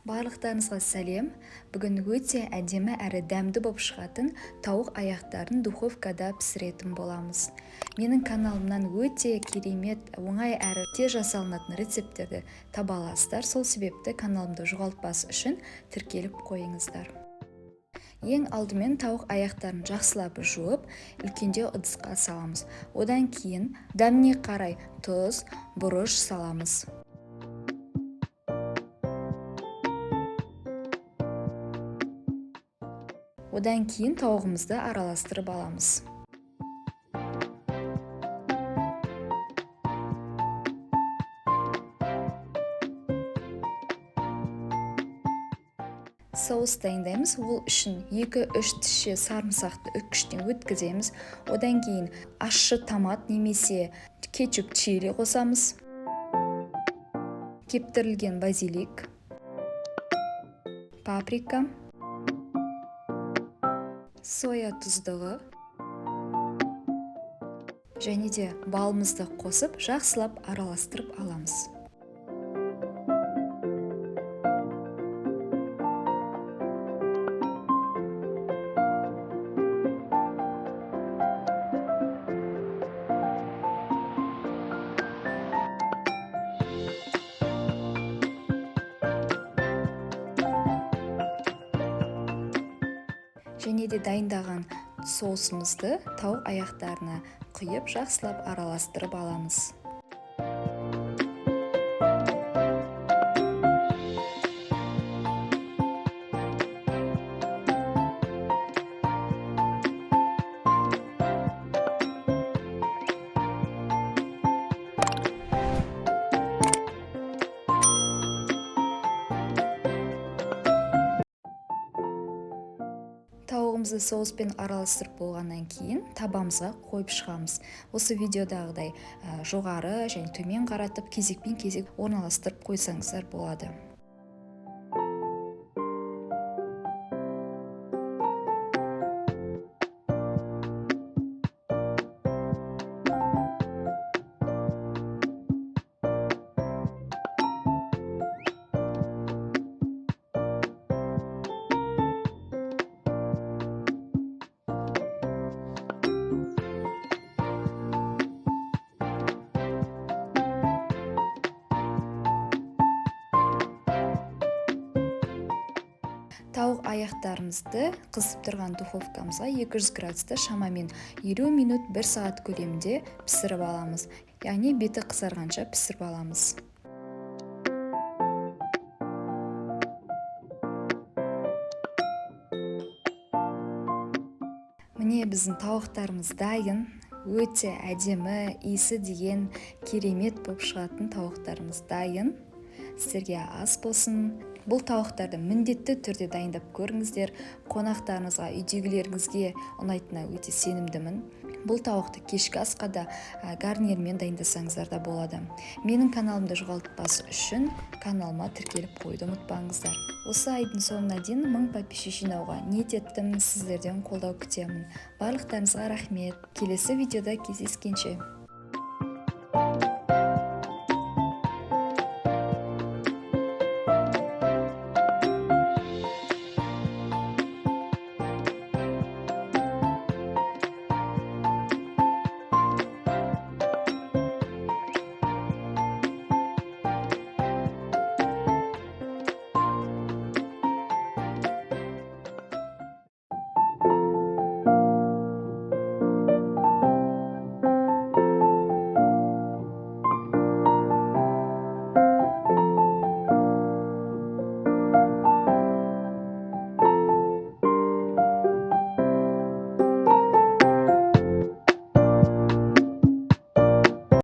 Барлықтарыңызға сәлем. Бүгін өте әдемі әрі дәмді болып шығатын тауық аяқтарын духовкада пісіретін боламыз. Менің каналымнан өте керемет, оңай әрі тез жасалынатын рецепттерді таба аласыздар. Сол себепті каналымды жоғалтпас үшін тіркеліп қойыңыздар. Ең алдымен тауық аяқтарын жақсылап жуып, үлкендеу ыдысқа саламыз. Одан кейін дәміне қарай тұз, бұрыш саламыз. Одан кейін тауығымызды араластырып аламыз. Соус дайындаймыз. Ол үшін 2-3 тісше сарымсақты үккіштен өткіземіз. Одан кейін ащы томат немесе кетчуп чили қосамыз. Кептірілген базилик, паприка, соя тұздығы және де балымызды қосып жақсылап араластырып аламыз. Және де дайындаған соусымызды тауық аяқтарына құйып жақсылап араластырып аламыз. Тауығымызды соуспен араластырып болғаннан кейін табамызға қойып шығамыз. Осы видеодағыдай жоғары және төмен қаратып кезекпен кезек орналастырып қойсаңыздар болады. Тауық аяқтарымызды қызып тұрған духовкамызға 200 градуста шамамен 50 минут 1 сағат көлемінде пісіріп аламыз. Яғни беті қызарғанша пісіріп аламыз. Міне, біздің тауықтарымыз дайын. Өте әдемі, иісі деген керемет болып шығатын тауықтарымыз дайын. Сіздерге ас болсын. Бұл тауықтарды міндетті түрде дайындап көріңіздер. Қонақтарыңызға, үйдегілеріңізге ұнайтынына өте сенімдімін. Бұл тауықты кешкі асқа да гарнирмен дайындасаңыздар да болады. Менің каналымды жоғалтпас үшін каналыма тіркеліп қоюды ұмытпаңыздар. Осы айдың соңына дейін 1000 подписчик жинауға ниет еттім, сіздерден қолдау күтемін. Барлықтарыңызға рахмет. Келесі видеода кездескенше.